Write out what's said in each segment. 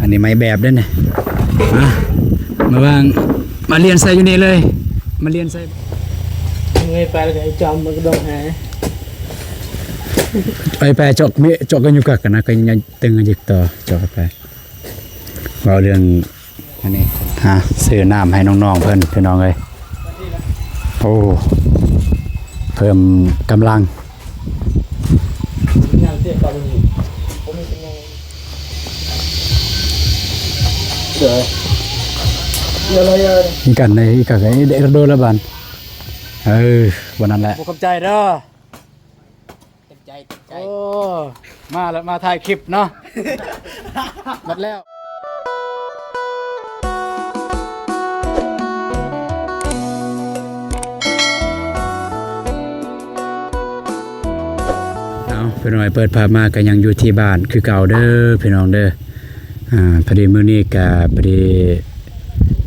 ອັນນີ້ໄມ້ແບບເດ້ນີ້ ມາ ມາວາງ ມາລຽນໃສ່ຢູ່ນີ້ເລີຍ ມາລຽນໃສ່ ເງີຍໄປແລ້ວກໍໄອ້ຈອມມັນກໍດອກຫາ ໄປ ໄປ ເຈາະ ເມ ເຈາະກັນຢູ່ກັກກັນນະ ກໍຍັງຕຶງກັນອີກຕໍ່ ເຈາະໄປ ເວົ້າເລື່ອງ ອັນນີ້ຫາຊື້ນ້ຳໃຫ້ນ້ອງໆເພິ່ນ ພີ່ນ້ອງເອີຍ ໂອ້ ເພີ່ມກຳລັງ ອີກອັນໃດ ອີກອັນໃດ ເດໂດລະບານ ເອີ ບໍ່ນັ້ນແຫຼະ ຂອບໃຈເດີ. ເຕັມໃຈ ເຕັມໃຈ ໂອ້ ມາແລ້ວ ມາຖ່າຍຄລິບເນາະ ໝົດແລ້ວ ເອົາ ພີ່ນ້ອງ ເປີດພາບມາກໍຍັງຢູ່ທີ່ບ້ານຄືເກົ່າເດີ ພີ່ນ້ອງເດີ ອ່າ ພໍດີມື້ນີ້ກໍພໍດີ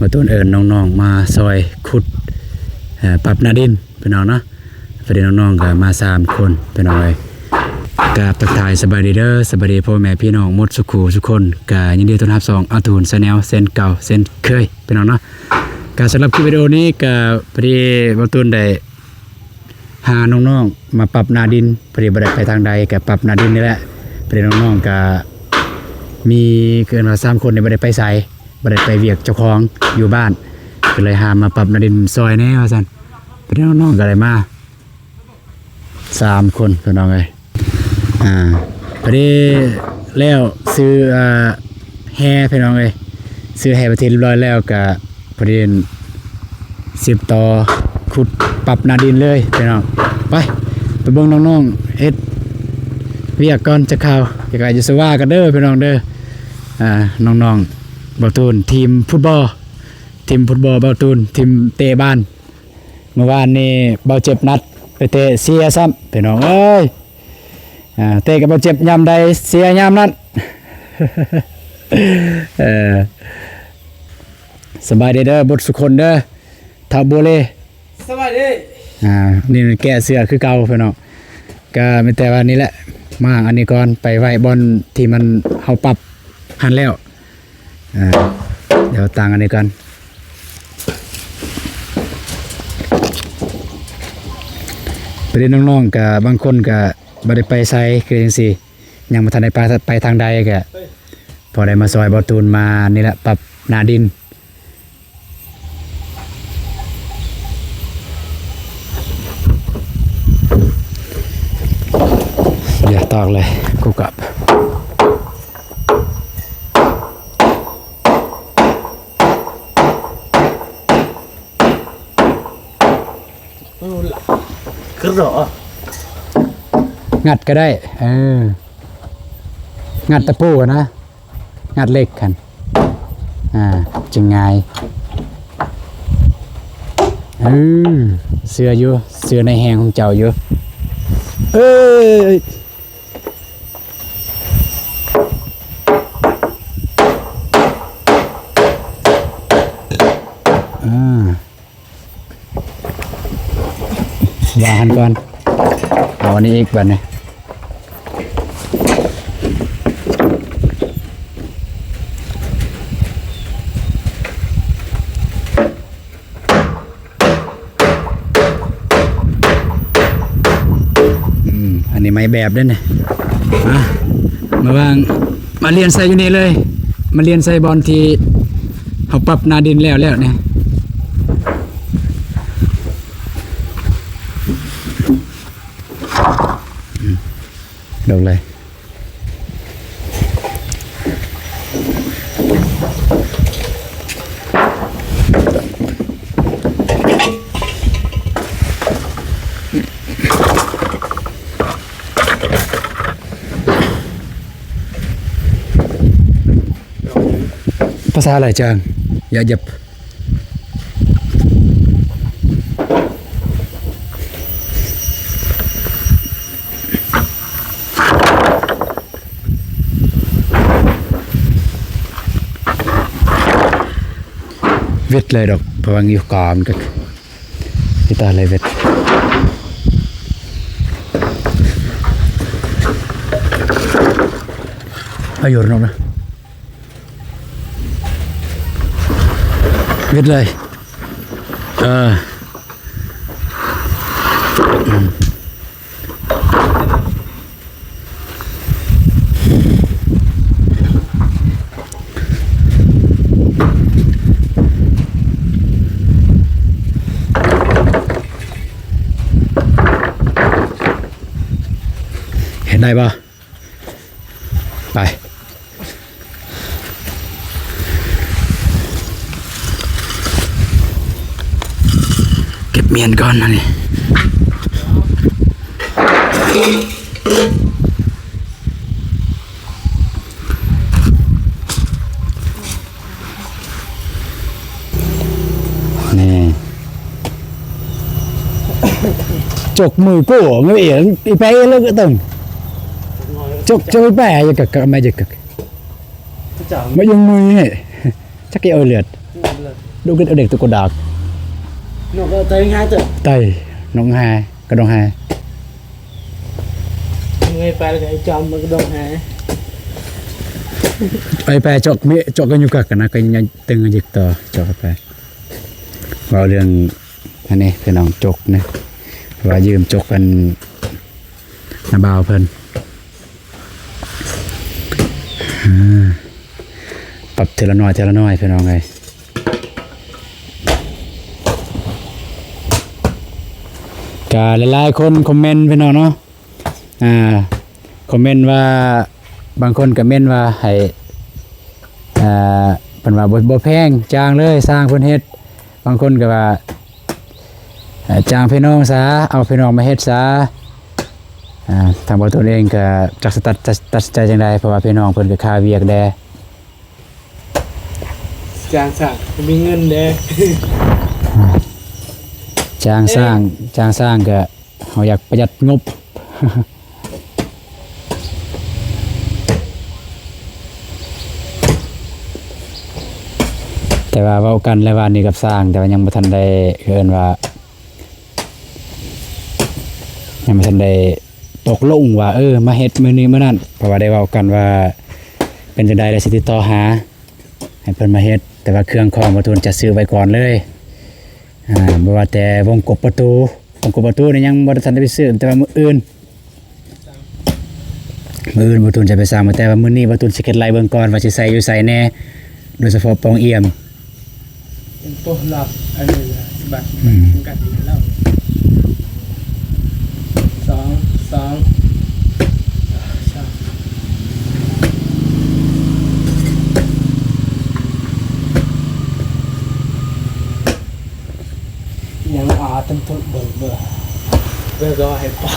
ບໍ່ຕູນເອີ້ນນ້ອງໆມາຊ່ອຍຂຸດ ເອີ ປັບໜ້າດິນ ພີ່ນ້ອງເນາະ ພໍດີນ້ອງໆກໍມາສາມຄົນ ພີ່ນ້ອງເອີຍ ກາບທັກທາຍສະບາຍດີເດີ ສະບາຍດີພໍ່ແມ່ພີ່ນ້ອງໝົດສູ່ຄູ່ສູ່ຄົນ ກະຍິນດີຕ້ອນຮັບຊ່ອງອາຕູນແຊນແນວເຊັ່ນເກົ່າເຊັ່ນເຄີຍ ພີ່ນ້ອງເນາະ ກະສຳລັບຄລິບວິດີໂອນີ້ກະພໍດີບ່າວຕູນໄດ້ຫານ້ອງໆມາປັບໜ້າດິນ ພໍດີບໍ່ໄດ້ໄປທາງໃດກະປັບໜ້າດິນນີ້ແຫຼະ ພໍດີນ້ອງໆກະມີ ເອີ້ນວ່າສາມຄົນນີ້ບໍ່ໄດ້ໄປໃສ ບໍ່ໄດ້ໄປວຽກເຈົ້າຂອງ ຢູ່ບ້ານ ກໍເລີຍຫາມາປັບໜ້າດິນຊ່ອຍແດ່ວ່າຊັ້ນ ພີ່ນ້ອງໆກໍໄດ້ມາສາມຄົນ ພີ່ນ້ອງເອີຍ ອ່າ ພໍດີແລ້ວຊື້ ອ່າ ແຮ່ ພີ່ນ້ອງເອີຍ ຊື້ແຮ່ໄປທີ່ຮຽບຮ້ອຍແລ້ວ ກໍພໍດີສືບຕໍ່ຂຸດປັບໜ້າດິນເລີຍ ພີ່ນ້ອງ ໄປ ໄປເບິ່ງນ້ອງໆເຮັດວຽກກ່ອນຈັກຄາວ ຢາກໄດ້ຢູ່ສະຫວ່າກັນເດີ ພີ່ນ້ອງເດີ ອ່າ ນ້ອງໆ ບ່າວຕູນ ທີມຟຸດບອລ ທີມຟຸດບອລບ່າວຕູນ ທີມເຕະບານ ມື້ວານນີ້ບ່າວເຈັບນັດໄປເຕະເສຍຊ້ຳ ພີ່ນ້ອງເອີຍ ອ່າ ເຕະກັບບ່າວເຈັບຍາມໃດເສຍຍາມນັ້ນ ເອີ ສະບາຍດີເດີ ເບິດສູ່ຄົນເດີ ທ້າວບົວເລ ສະບາຍດີ ອ່າ ນີ້ແກະເສື້ອຄືເກົ່າ ພີ່ນ້ອງ ກະມີແຕ່ວ່ານີ້ແຫຼະ ມາອັນນີ້ກ່ອນ ໄປໄວ້ບ່ອນທີ່ມັນເຮົາປັບຫັ້ນແລ້ວ ອ່າ ດຽວຕັ້ງອັນນີ້ກ່ອນ ປະເດັນນ້ອງໆກະບາງຄົນກະບໍ່ໄດ້ໄປໃສ ຄືຈັ່ງຊີ້ ຍັງບໍ່ທັນໄດ້ໄປ ໄປທາງໃດ ກະພໍໄດ້ມາຊ່ອຍບ່າວຕູນ ມານີ້ແຫຼະ ປັບໜ້າດິນ ຢ່າຕອກເລີຍ ກູກັບ ຄືເນາະ ງັດກໍໄດ້ ເອີ ງັດຕະປູຫັ້ນນະ ງັດເຫຼັກຫັ້ນ ອ່າ ຈຶ່ງງ່າຍ ເອີ ເຊື່ອຢູ່ ເຊື່ອໃນແຮງຂອງເຈົ້າຢູ່ ເອີຍ ອ່າ ວາງຫັ້ນກ່ອນ ເອົາອັນນີ້ອີກບາດນີ້. ອືມ ອັນນີ້ໄມ້ແບບເດ້ນີ້ ມາ ມາວາງ ມາລຽນໃສ່ຢູ່ນີ້ເລີຍ ມາລຽນໃສ່ບ່ອນທີ່ເຮົາປັບໜ້າດິນແລ້ວໆນີ້ ອືມ ລົງເລີຍ. ພາສາອາໄລຈັ່ງ ຢ່າຫຍັບ. ເວັດເລີຍດອກ ເພາະວ່າຢູ່ກາມັນກໍເຮັດຕາໄລເວັດ ອາຍຸນອກນະ. ເຮັດເລີຍ ເອີ ເຮັດໄດ້ບໍ່? ໄປ ເກັບມຽນກ່ອນອັນນີ້ ນີ້ ຈົກມືໂກ້ ງເອ ອີແປເລີກເຕີງ ຈົກ ຈົກອີແປ ຢາກະ ກະ ມາຢາກະ ມາຍົງມືໃຫ້ ຈັກເອເລືອດ ດູກະເດັກຕຸກກະດາກ ນົກເຕີງຫາເຕີງ ໄຕ ນົກຫາ ກະດົງຫາ ເງີຍໄປແລ້ວກະໄອ້ຈອມມັນກະດົງຫາ ໄອ້ແປຈົກ ມີຈົກກັນຢູ່ກັກນະ ກະຍັງຕຶງຍິກຕໍ່ ຈົກໄປ ເວົ້າເລື່ອງ ອັນນີ້ພີ່ນ້ອງ ຈົກນະ ວ່າຢືມຈົກກັນນະບ່າວເພິ່ນ ອາ ປັບເທື່ອລະໜ້ອຍເທື່ອລະໜ້ອຍພີ່ນ້ອງເອີຍ ກະຫຼາຍໆຄົນຄອມເມັນພີ່ນ້ອງເນາະ ອາ ຄອມເມັນວ່າ ບາງຄົນກະເມັນວ່າໃຫ້ ອາ ເພິ່ນວ່າບໍ່ ບໍ່ແພງ ຈ້າງເລີຍ ຊ່າງເພິ່ນເຮັດ ບາງຄົນກະວ່າ ອາ ຈ້າງພີ່ນ້ອງຊາ ເອົາພີ່ນ້ອງມາເຮັດຊາ ອາ ທາງບ່າວຕູນເອງກະຈັກຊິຕັດ ຕັດ ຕັດສິນໃຈຈັ່ງໃດ ເພາະວ່າພີ່ນ້ອງເພິ່ນກະຄາວຽກແດ່ ຈ້າງຊ່າງ ມີເງິນແດ່ ຈ້າງຊ່າງ ຈ້າງຊ່າງກະ ເຮົາຢາກປະຢັດງົບ ແຕ່ວ່າເວົ້າກັນແລ້ວວານນີ້ກັບຊ່າງ ແຕ່ວ່າຍັງບໍ່ທັນໄດ້ ເອີ້ນວ່າ ຍັງບໍ່ທັນໄດ້ຕົກລົງວ່າ ເອີ ມາເຮັດມື້ນີ້ມື້ນັ້ນ ເພາະວ່າໄດ້ເວົ້າກັນວ່າ ເປັນຈັ່ງໃດແລ້ວຊິຕິດຕໍ່ຫາ ໃຫ້ເພິ່ນມາເຮັດ ແຕ່ວ່າເຄື່ອງຂອງບ່າວຕູນຈະຊື້ໄວ້ກ່ອນເລີຍ ອາ ບໍ່ວ່າແຕ່ວົງກົບປະຕູ ວົງກົບປະຕູນີ້ຍັງບໍ່ທັນໄດ້ໄປຊື້ ແຕ່ວ່າມື້ອື່ນ ມື້ອື່ນບ່າວຕູນຈະໄປສັ່ງ ແຕ່ວ່າມື້ນີ້ບ່າວຕູນຊິເຮັດໄລ່ເບິ່ງກ່ອນວ່າຊິໃສ່ຢູ່ໃສແດ່ ໂດຍສະເພາະປ່ອງອຽມ ເປັນໂຕລັບອັນນີ້ລະ ສະບັດ ອືມ ກັນອີກແລ້ວ ສອງ ສອງ ສາມ ຍັງອາຕັນຕຸເບິ່ງເບິ່ງ ເບິ່ງກໍໃຫ້ປາກ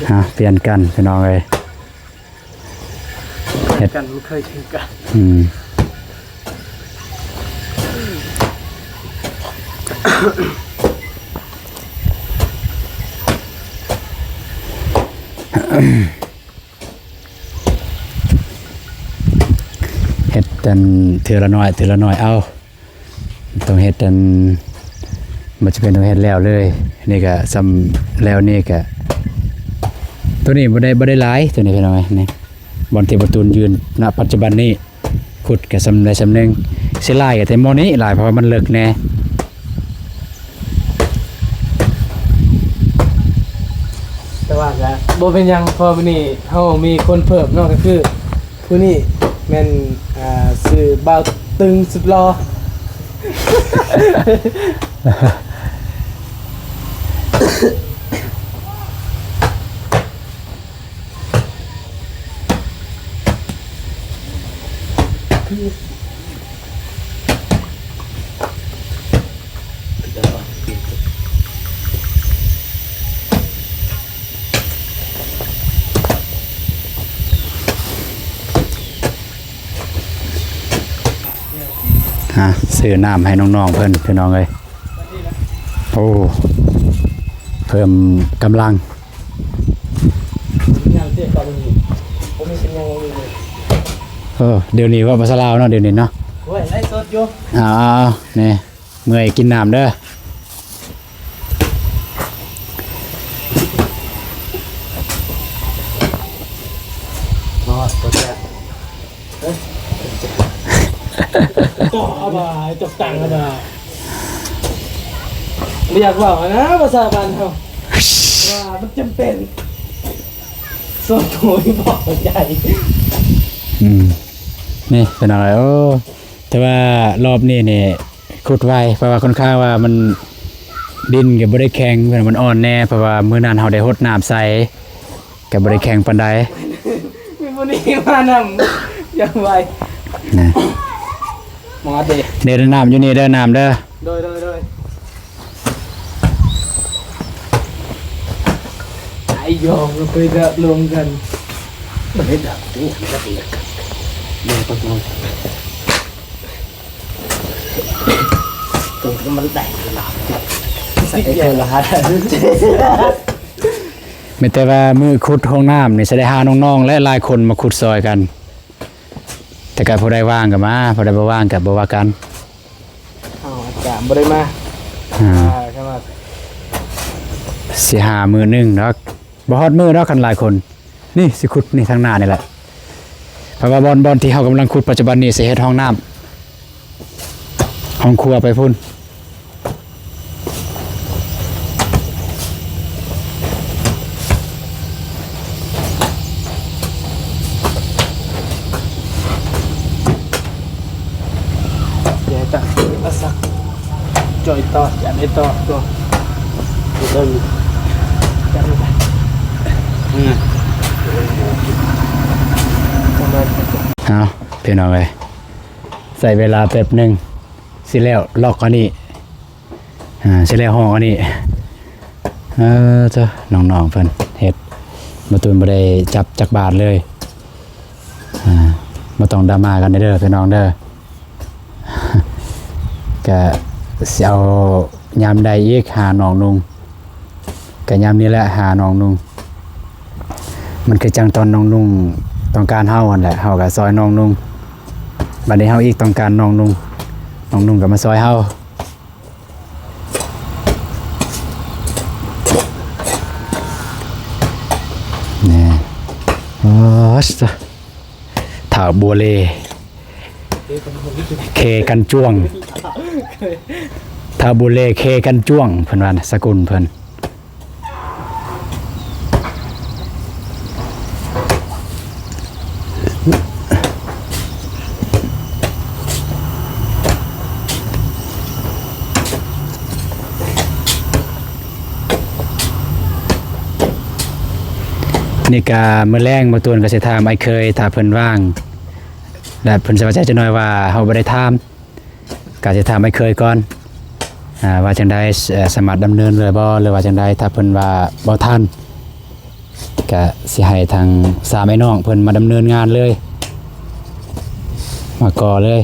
ອ່ະ ປ່ຽນກັນພີ່ນ້ອງເອີຍ ເຮັດ ກັນບໍ່ເຄີຍຖືກັນ ອືມ ເຮັດອັນເທື່ອລະໜ້ອຍ ເທື່ອລະໜ້ອຍເອົາ. ຕ້ອງເຮັດອັນ ບໍ່ຈຳເປັນຕ້ອງເຮັດແລ້ວເລີຍ. ນີ້ກະສ່ຳແລ້ວນີ້ກະ ໂຕນີ້ບໍ່ໄດ້ ບໍ່ໄດ້ຫຼາຍ ໂຕນີ້ພີ່ນ້ອງເອີຍ. ນີ້ບ່ອນທີ່ບ່າວຕູນຢືນ ນະ ປັດຈຸບັນນີ້ ຂຸດກະສ່ຳໃດສ່ຳໜຶ່ງ. ຊິຫຼາຍກະແຕ່ໝໍ້ນີ້ຫຼາຍ ເພາະວ່າມັນເລິກແດ່. ແຕ່ວ່າກະບໍ່ເປັນຫຍັງ ເພາະວ່າມື້ນີ້ເຮົາມີຄົນເພີ່ມເນາະ ກໍຄືຜູ້ນີ້ແມ່ນ ອ່າ ຊື່ບ່າວຕຶງສຸດຫຼໍ່. ອ່າ ຊື້ນ້ຳໃຫ້ນ້ອງໆເພິ່ນ ພີ່ນ້ອງເອີຍ. ໂອ້ ເພີ່ມກຳລັງ. ເອີ ດຽວນີ້ເວົ້າພາສາລາວເນາະ ດຽວນີ້ເນາະ. ໂອ້ຍ ໄລຟ໌ສົດຢູ່. ອ້າວ ນີ້ ເມື່ອຍກິນນ້ຳເດີ. ໂອ້ຍ ບໍ່ແຊບ. ເອີ ເຈົ້າເອົາມາ ເຈົ້າຕັ້ງເອົາມາ. ບໍ່ຢາກເວົ້ານະ ພາສາບ້ານເຮົາ ວ່າມັນຈຳເປັນ. ສ່ວນຕົວນີ້ບໍ່ເຂົ້າໃຈ. ອືມ ນີ້ເປັນຫຍັງ ໂອ້ ແຕ່ວ່າລອບນີ້ນີ້ຂຸດໄວ ເພາະວ່າຄ່ອນຂ້າງວ່າມັນ ດິນກໍບໍ່ໄດ້ແຂງ ມັນອ່ອນແດ່ ເພາະວ່າມື້ນັ້ນເຮົາໄດ້ຫົດນ້ຳໃສ່ ກໍບໍ່ໄດ້ແຂງປານໃດ. ມີຜູ້ນີ້ມານຳ ຢ່າງໄວນະ. ມາເດ້ ເດີ ນ້ຳຢູ່ນີ້ເດີ ນ້ຳເດີ. ໂດຍ ໂດຍ ໂດຍ. ໄອ້ຢອງໄປດັບລົມກັນ ໄປດັບ ໂອ້ ໄປດັບ ແມ່ນ ຕ້ອງ ຕ້ອງ ຕ້ອງ ມັນໄດ້ລະ ໃສ່ເທື່ອລະ ແມ່ນແຕ່ວ່າມື້ຂຸດຫ້ອງນ້ຳນີ້ ຊິໄດ້ຫານ້ອງໆ ແລະ ຫຼາຍຄົນມາຂຸດຊ່ອຍກັນ. ແຕ່ກໍຜູ້ໃດວ່າງກໍມາ ຜູ້ໃດບໍ່ວ່າງກໍບໍ່ວ່າກັນ. ເຮົາອາດຈະບໍ່ໄດ້ມາ ອ່າ ອ່າ ແຕ່ວ່າ ຊິຫາມື້ໜຶ່ງດອກ ບໍ່ຮອດມື້ດອກ ຄັນຫຼາຍຄົນ. ນີ້ ຊິຂຸດນີ້ ທາງໜ້ານີ້ແຫຼະ ເພາະວ່າບ່ອນ ບ່ອນທີ່ເຮົາກຳລັງຂຸດປັດຈຸບັນນີ້ ຊິເຮັດຫ້ອງນ້ຳ ຫ້ອງຄົວໄປພຸ້ນ. ແກະຕະ ອາສັກ ຈ່ອຍຕໍ່ ຈານໃຫ້ຕໍ່ຕົວ ເບິ່ງ ຈັບລົງໄປ ອືມ ປະມານ ເອົາ ພີ່ນ້ອງເອີຍ ໃຊ້ເວລາແປັບໜຶ່ງ ຊິແລ້ວລັອກອັນນີ້ ອ່າ ຊິແລ້ວຫ້ອງອັນນີ້. ເອີ ເຈົ້າ ນ້ອງໆເພິ່ນເຮັດ ບໍ່ຕູນບໍ່ໄດ້ຈັບຈັກບາດເລີຍ. ອ່າ ບໍ່ຕ້ອງດຣາມາກັນເດີພີ່ນ້ອງເດີ. ກະຊິເອົາຍາມໃດອີກຫານ້ອງນຸ່ງ ກະຍາມນີ້ແຫຼະຫານ້ອງນຸ່ງ. ມັນຄືຈັ່ງຕອນນ້ອງນຸ່ງຕ້ອງການເຮົາຫັ້ນແຫຼະ ເຮົາກະຊ່ອຍນ້ອງນຸ່ງ. ບັດນີ້ເຮົາອີກຕ້ອງການນ້ອງນຸ່ງ ນ້ອງນຸ່ງກະມາຊ່ອຍເຮົາ. ນີ້ ໂອ້ ທ້າວບົວເລ ເຄກັນຈວງ ທ້າວບົວເລ ເຄກັນຈວງ ເພິ່ນວ່າ ສະກຸນເພິ່ນ. ນີ້ກະມື້ແລງ ບໍ່ຕູນກະຊິຖາມອ້າຍເຄີຍ ຖ້າເພິ່ນວ່າງ ແລະ ເພິ່ນສະບາຍໃຈຈັກໜ້ອຍວ່າເຮົາບໍ່ໄດ້ຖາມ. ກະຊິຖາມອ້າຍເຄີຍກ່ອນ ອ່າ ວ່າຈັ່ງໃດ ສ- ສາມາດດຳເນີນເລີຍບໍ່ ຫຼືວ່າຈັ່ງໃດ. ຖ້າເພິ່ນວ່າບໍ່ທັນ ກະຊິໃຫ້ທາງສາມອ້າຍນ້ອງເພິ່ນມາດຳເນີນງານເລີຍ ມາກໍ່ເລີຍ.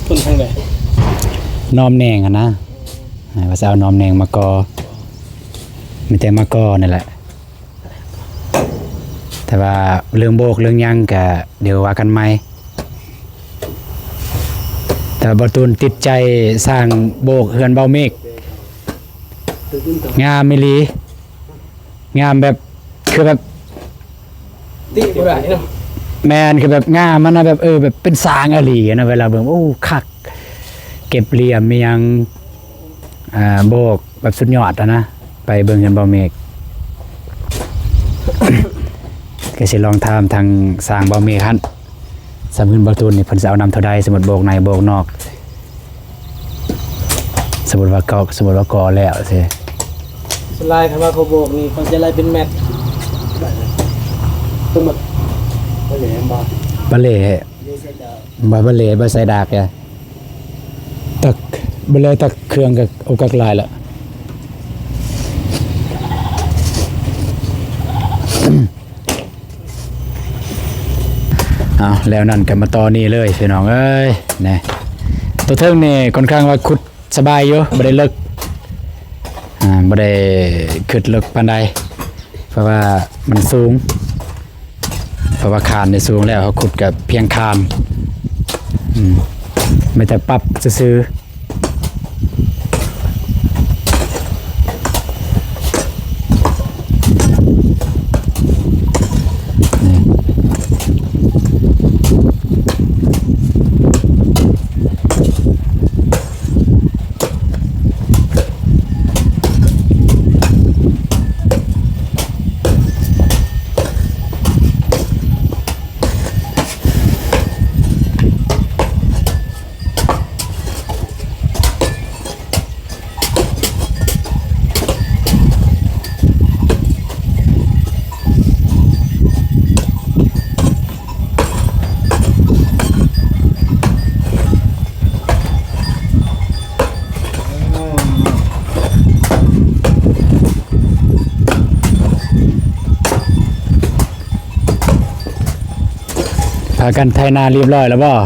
ເພິ່ນທາງໃດ? ນ້ອມແໜງຫັ້ນນະ ອ່າ ວ່າຊິເອົານ້ອມແໜງມາກໍ່ ມີແຕ່ມາກໍ່ນັ້ນແຫຼະ. ແຕ່ວ່າເລື່ອງໂບກເລື່ອງຫຍັງກະດຽວວ່າກັນໃໝ່. ແຕ່ວ່າບ່າວຕູນຕິດໃຈສ້າງໂບກເຮືອນບ່າວເມກ ງາມອີ່ຫຼີ ງາມແບບ ຄືແບບ ຕິບໍ່ໄດ້ເນາະ. ແມ່ນ ຄືແບບງາມມັນນະ ແບບ ເອີ ແບບເປັນສ້າງອີ່ຫຼີນະ ເວລາເບິ່ງ ໂອ້ ຄັກ. ເກັບຫຼ່ຽມອີ່ຫຍັງ ອ່າ ໂບກແບບສຸດຍອດຫັ້ນນະ. ໄປເບິ່ງເຮືອນບ່າວເມກ ກໍຊິລອງຖາມທາງຊ່າງບ່າວເມກຫັ້ນ ສ່ຳເຮືອນບ່າວຕູນນີ້ ເພິ່ນຊິເອົານຳເທົ່າໃດ? ສົມມຸດໂບກໃນໂບກນອກ ສົມມຸດວ່າກໍ ສົມມຸດວ່າກໍ່ແລ້ວຊີ້ ສ່ວນຫຼາຍຄັນວ່າເຂົາໂບກນີ້ ເຂົາຈະໄລ່ເປັນແມັດ ສົມມຸດ ບາເລ່ ບາເລ່ ບໍ່ ບາເລ່ ບໍ່ໃສ່ດາກ ຕັກ ບໍ່ເລີຍ ຕັກເຄື່ອງກໍ ໂອ ກັກຫຼາຍລະ. ເອົາ ແລ້ວນັ້ນກໍມາຕໍ່ນີ້ເລີຍພີ່ນ້ອງເອີຍ ນີ້ ຕົວເທິງນີ້ຂ້ອນຂ້າງວ່າຂຸດສະບາຍຢູ່ ບໍ່ໄດ້ເລິກ ອ່າ ບໍ່ໄດ້ຂຶດເລິກປານໃດ ເພາະວ່າມັນສູງ ເພາະວ່າຄານນີ້ສູງແລ້ວ ເຮົາຂຸດກໍພຽງຄານ ອືມ ມີແຕ່ປັບຊື່ໆ. ພາກັນໄຖນາຮຽບຮ້ອຍແລ້ວບໍ່?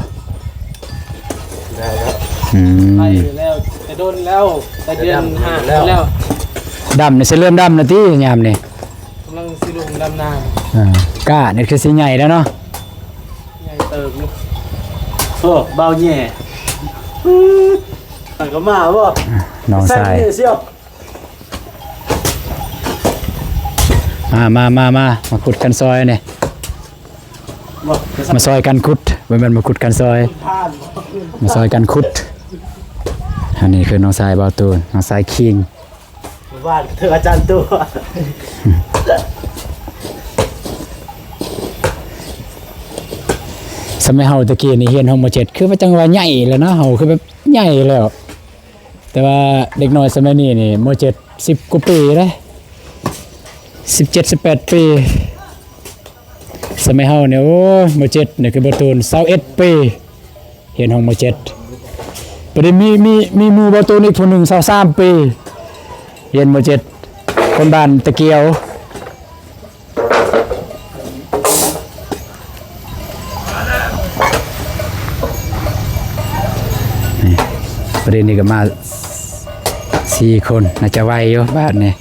ໄດ້ແລ້ວ ອືມ ໄປແລ້ວ ແຕ່ດົນແລ້ວ ແຕ່ເດືອນຫ້າແລ້ວ ດຳນີ້ຊິເລີ່ມດຳແລ້ວຕິຍາມນີ້? ກຳລັງຊິລົງດຳນາ ອ່າ ກ້ານີ້ຄືຊິໃຫຍ່ແລ້ວເນາະ ໃຫຍ່ເຕີບຢູ່ ໂອ້ ເບົາແຍ່ ມັນກໍມາບໍ່ ນ້ອງຊາຍ ມາ ມາ ມາ ມາ ມາຂຸດກັນຊອຍນີ້ ມາຊອຍກັນຂຸດ ບໍ່ແມ່ນມາຂຸດກັນຊອຍ ມາຊອຍກັນຂຸດ ອັນນີ້ຄືນ້ອງຊາຍເບົາຕູນ ນ້ອງຊາຍຄິງ ບ້ານເທື່ອອາຈານຕົວ ສະໄໝເຮົາແຕ່ກີ້ນີ້ຮຽນຫ້ອງ ມໍເຈັດ ຄືວ່າຈັ່ງວ່າໃຫຍ່ແລ້ວນະ ເຮົາຄືແບບໃຫຍ່ແລ້ວ ແຕ່ວ່າເດັກນ້ອຍສະໄໝນີ້ນີ້ ມໍເຈັດ ສິບກວ່າປີເດ້ ສິບເຈັດ ສິບແປດປີ ສະໄໝເຮົານີ້ ໂອ້ຍ ມໍເຈັດນີ້ຄືບໍ່ໂດນ ຊາວເອັດປີ ຮຽນຫ້ອງ ມໍເຈັດ ບັດນີ້ມີ ມີ ມີໝູ່ບ່າວຕູນອີກຜູ້ໜຶ່ງ ຊາວສາມປີ ຮຽນ ມໍເຈັດ ຄົນບ້ານຕະກຽວ ນີ້ ປະເດັນນີ້ກໍມາສີ່ຄົນ ໜ້າຈະໄວຢູ່ບາດນີ້.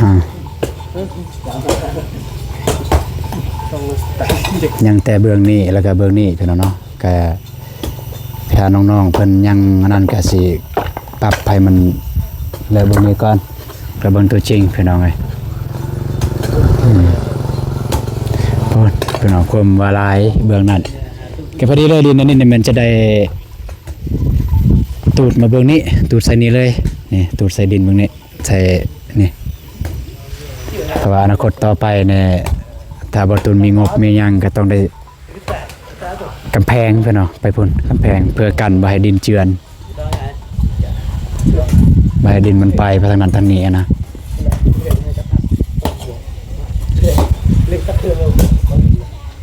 ອ່າ ຍັງແຕ່ເບື້ອງນີ້ ແລ້ວກໍເບື້ອງນີ້ພີ່ນ້ອງເນາະ ກະ ຖ້ານ້ອງໆເພິ່ນຍັງອັນນັ້ນກະຊິປັບໃຫ້ມັນເລີກເບິ່ງນີ້ກ່ອນ ກະເບິ່ງຕົວຈິງພີ່ນ້ອງເອີຍ. ອືມ ໂອ້ຍ ພີ່ນ້ອງ ຄວາມວ່າຫຼາຍເບື້ອງນັ້ນ ກະພໍດີເລີຍ ດິນອັນນີ້ນີ້ມັນຈະໄດ້ຕູດມາເບິ່ງນີ້ ຕູດໃສ່ນີ້ເລີຍ ນີ້ ຕູດໃສ່ດິນເບິ່ງນີ້ ໃສ່ນີ້ ເພາະວ່າອະນາຄົດຕໍ່ໄປນີ້ ຖ້າບໍ່ຕູນມີງົບມີຫຍັງກະຕ້ອງໄດ້ ກຳແພງເພິ່ນເນາະ ໄປພຸ້ນ ກຳແພງ ເພື່ອກັນບໍ່ໃຫ້ດິນເຈື່ອນ ບໍ່ໃຫ້ດິນມັນໄປໄປທາງນັ້ນທາງນີ້ນະ.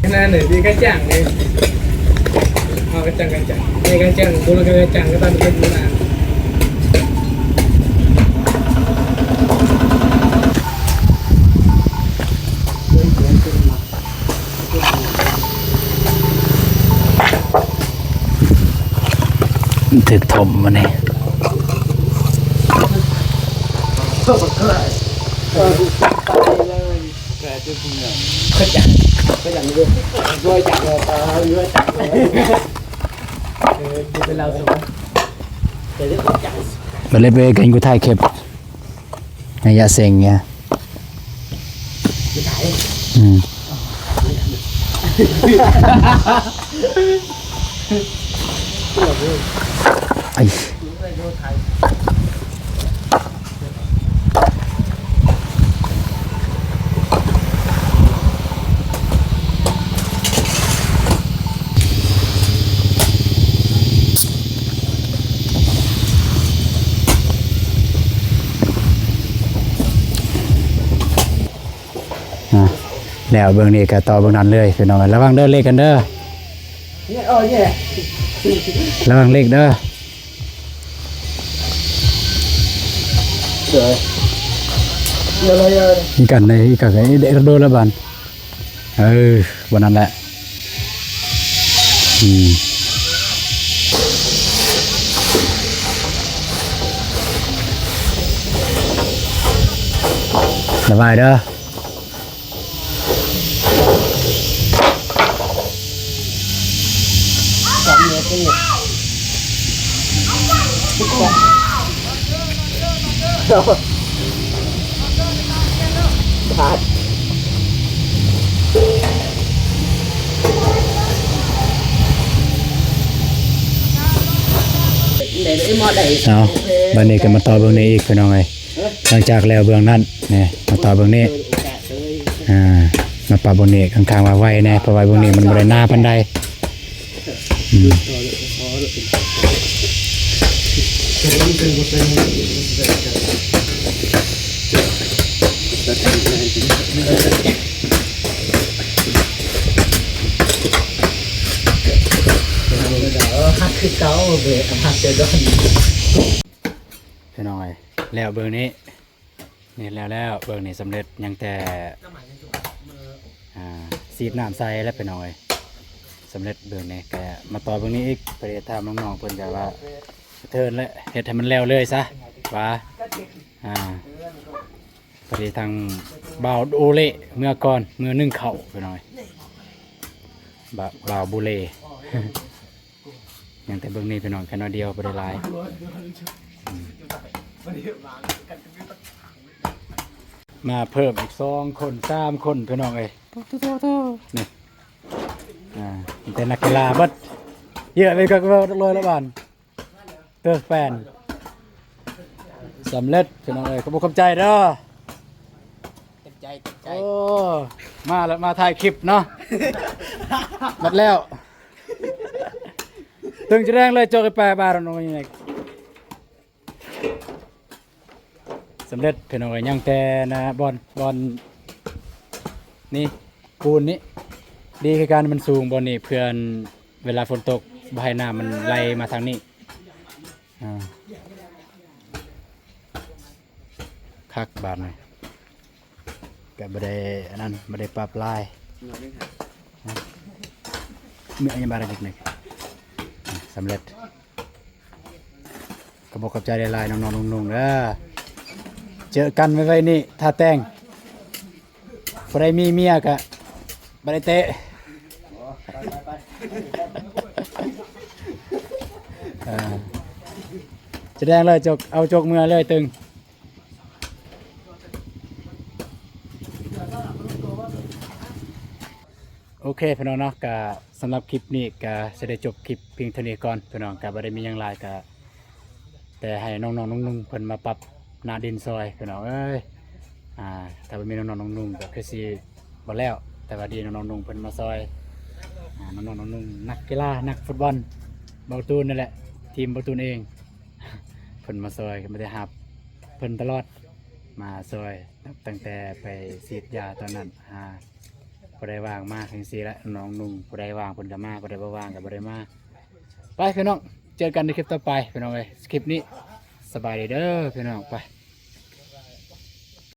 ຂະໜາດນີ້ມີກະຈັງເດ້ ເອົາກະຈັງ ກະຈັງ ເອີ ກະຈັງ ບໍ່ລະກະຈັງ ກະຕາມເປັນນະ. ຖືກຖົມມານີ້. ເຂົາຈັກ ເຂົາຈັກຢູ່ ດ້ວຍຈັກເລີຍ ເອີ ດ້ວຍຈັກເລີຍ ເອີ ເປັນລາວສວນ ບັດເລີຍໄປກັນຢູ່ທ້າຍເຂັບ ໄລຍະເສັງເນຍ ອືມ ໄອ້ ອ່າ ແລ້ວເບື້ອງນີ້ກໍຕໍ່ເບື້ອງນັ້ນເລີຍ ພີ່ນ້ອງ. ລະວັງເດີ ເລກກັນເດີ ລະວັງເລກເດີ. ອີກອັນໃດ ອີກອັນໃດ ເດໂດລະບານ ເອີ ບ່ອນນັ້ນແຫຼະ ອືມ ສະບາຍເດີ. ເອົາ ບາດນີ້ກໍມາຕໍ່ເບິ່ງນີ້ອີກ ພີ່ນ້ອງເອີຍ. ຫຼັງຈາກແລ້ວເບື້ອງນັ້ນ ນີ້ ມາຕໍ່ເບິ່ງນີ້ ອ່າ ມາປັບເບິ່ງນີ້ ຂ້າງໆວ່າໄວແດ່ ເພາະວ່າເບື້ອງນີ້ມັນບໍ່ໄດ້ໜາປານໃດ ອືມ ພີ່ນ້ອງເອີຍ ແລ້ວເບິ່ງນີ້ ນີ້ແລ້ວ ແລ້ວເບິ່ງນີ້ສຳເລັດ ຍັງແຕ່ ອ່າ ສີດນ້ຳໃສ່ແລ້ວ ພີ່ນ້ອງເອີຍ ສຳເລັດ. ເບິ່ງນີ້ກໍມາຕໍ່ເບິ່ງນີ້ອີກ ໄປຖາມນ້ອງໆ ເພິ່ນກໍວ່າເທີນແລ້ວ ເຮັດໃຫ້ມັນແລ້ວເລີຍຊະ ວ່າ ອ່າ ພໍດີທາງບ່າວໂອເລເມືອກ່ອນ ເມືອໜຶ້ງເຂົ້າ ພີ່ນ້ອງເອີຍ ບ່າວ ບ່າວບູເລ. ຍັງແຕ່ເບິ່ງນີ້ພີ່ນ້ອງ ແຄ່ໜ້ອຍດຽວ ບໍ່ໄດ້ຫຼາຍ ອືມ ມາເພີ່ມອີກສອງຄົນ ສາມຄົນ ພີ່ນ້ອງເອີຍ ໂທ້ໆ ນີ້ ອ່າ ມີແຕ່ນັກກິລາເບິດ ເຍອະເລີຍ ກໍເລີຍລະບາດ ເຕີແປນ ສຳເລັດ ພີ່ນ້ອງເອີຍ ຂອບອົກຂອບໃຈເດີ ເຕັມໃຈ ເຕັມໃຈ ໂອ້ ມາແລ້ວ ມາຖ່າຍຄລິບເນາະ ໝົດແລ້ວ. ຕຶງຈະແດງເລີຍ ໂຈກໄປບາດໂນຍ ສຳເລັດ ພີ່ນ້ອງເອີຍ ຍັງແຕ່ນະ ບ່ອນ ບ່ອນນີ້ ປູນນີ້ ດີຄືກັນ ມັນສູງບ່ອນນີ້ ເພື່ອເວລາຝົນຕົກ ບໍ່ໃຫ້ນ້ຳມັນໄຫຼມາທາງນີ້ ອ່າ ຄັກບາດນີ້ ກໍບໍ່ໄດ້ອັນນັ້ນ ບໍ່ໄດ້ປັບລາຍ ເມື່ອຍບາດນີ້ ສຳເລັດ ຂອບອົກຂອບໃຈຫຼາຍໆ ນ້ອງໆ ໜຸ່ງໆ ເດີ ເຈີກັນໄວໆນີ້ ຖ້າແຕ່ງ ຜູ້ໃດມີເມຍກໍບໍ່ໄດ້ເຕະ ເອີ ຈະແດງເລີຍ ຈົກ ເອົາຈົກເມືອເລີຍຕຶງ. ໂອເຄ ພີ່ນ້ອງເນາະ ກະສຳລັບຄລິບນີ້ກະຊິໄດ້ຈົບຄລິບພຽງເທົ່ານີ້ກ່ອນ ພີ່ນ້ອງ ກະບໍ່ໄດ້ມີຫຍັງຫຼາຍ ກະແຕ່ໃຫ້ນ້ອງໆ ໜຸ່ງໆ ເພິ່ນມາປັບໜ້າດິນຊ່ອຍ ພີ່ນ້ອງເອີຍ ອ່າ ຖ້າບໍ່ມີນ້ອງໆ ໜຸ່ງໆ ກະຄືຊິບໍ່ແລ້ວ ແຕ່ວ່າດີນ້ອງໆ ໜຸ່ງໆ ເພິ່ນມາຊ່ອຍ ອ່າ ນ້ອງໆ ໜຸ່ງໆ ນັກກິລາ ນັກຟຸດບອນ ເບົາຕູນນີ້ແຫຼະ ທີມເບົາຕູນເອງ ເພິ່ນມາຊ່ອຍ ເພິ່ນບໍ່ໄດ້ຮັບ ເພິ່ນຕະຫຼອດ ມາຊ່ອຍ ນັບຕັ້ງແຕ່ໄປສີດຢາຕອນນັ້ນ ຫາ ຜູ້ໃດວ່າງມາຈັ່ງຊີ້ແຫຼະ ນ້ອງໜຸ່ງ ຜູ້ໃດວ່າງເພິ່ນກໍມາ ຜູ້ໃດບໍ່ວ່າງກໍບໍ່ໄດ້ມາ ໄປພີ່ນ້ອງ ເຈີກັນໃນຄລິບຕໍ່ໄປ ພີ່ນ້ອງເອີຍ ຄລິບນີ້ ສະບາຍດີເດີ ພີ່ນ້ອງ ໄປ.